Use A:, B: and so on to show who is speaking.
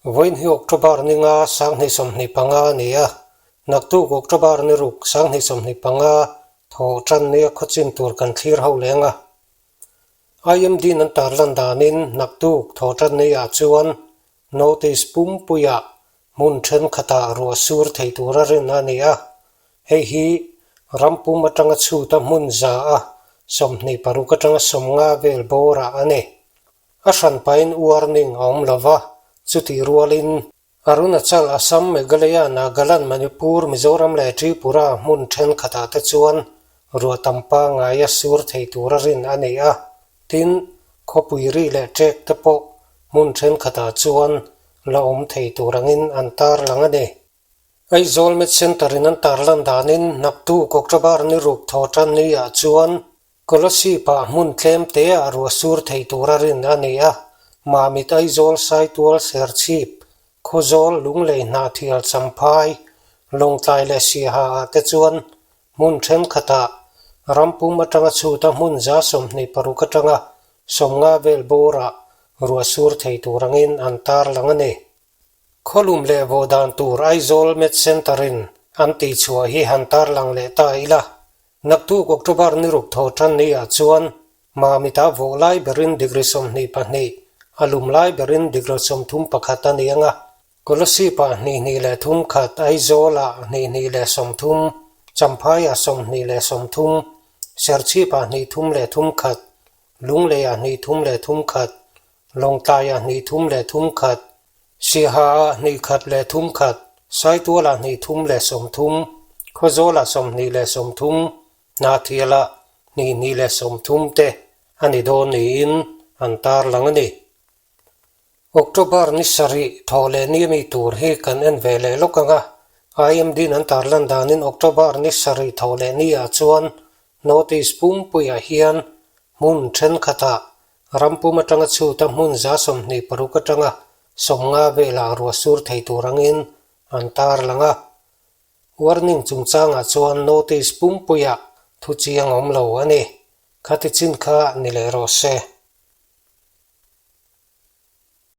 A: Vawiin hi October ni nga 2025 a ni a, naktuk October ni ruk 2025 thawh tan nia khawchin tur kan thlir ho leng a. IMD in an tarlan danin naktuk thawh tan ni ah chuan Notice pumpuiah hmun thenkhatah ruah sur thei tura rin a ni a, hei hi ram pum atanga chhuta hmun za a 26 atanga 50 vel bawrah a ni. A hran pahin warning a awm lo va, chutih rualin Arunachal, Assam, Meghalaya, Nagaland, Manipur, Mizoram leh Tripura hmun thenkhatah te chuan ruah tam pangngai a sur thei tura rin a ni a. Tin, khawpui ri leh ṭek te pawh hmun thenkhatah chuan la awm thei tur angin an tarlang a ni. Aizawl Med Centre in an tarlan danin naktuk October ni ruk thaw tan ni ah chuan Kolasib-ah hmun tlem te ah ruah sur thei tura rin a ni a, Mamit Aizawl Saitual Serchhip, Khawzawl Lunglei Hnahthial Champhai, Lawngtlai leh Siaha ah te chuan hmun thenkhatah rampum atanga chhuta hmun 26 atanga 50 vel bawrah ruah sur thei tur angin an tarlang a ni. Khawlum leh vawh dan tur Aizawl Med Centre in an tihchhuah hi han tarlang leh ta ila. Naktuk October ni ruk thaw tan ni ah chuan Mamita vawh lai berin degree 22, a lum lai berin degree 31 a ni ang a. Kolasib ah 2 2 3, Aizawl ah 2 2 30, Champhai ah 20 30, Serchhip ah 2 3 3, Lunglei ah 2 3 3, Lawngtlai ah 2 3 3, Siaha ah 2 1 3, Saitual ah 2 3 30, Khawzawl ah 20 30, Hnahthial ah 2 2 30 te a ni dawn niin an tarlang a ni. October ni sarih thawh leh ni ami tur hi kan en ve leh lawk ang a, IMD in an tarlan danin October ni sarih thawh leh ni ah chuan Notice pumpuiah hian hmun thenkhatah Rampum atanga chhuta hmun 26 atanga 50 velah ruah sur thei tur angin an tarlang a. Warning chungchangah chuan notice pumpuiah thu chiang awm lo a ni. Khati chin kha ni leh rawh se.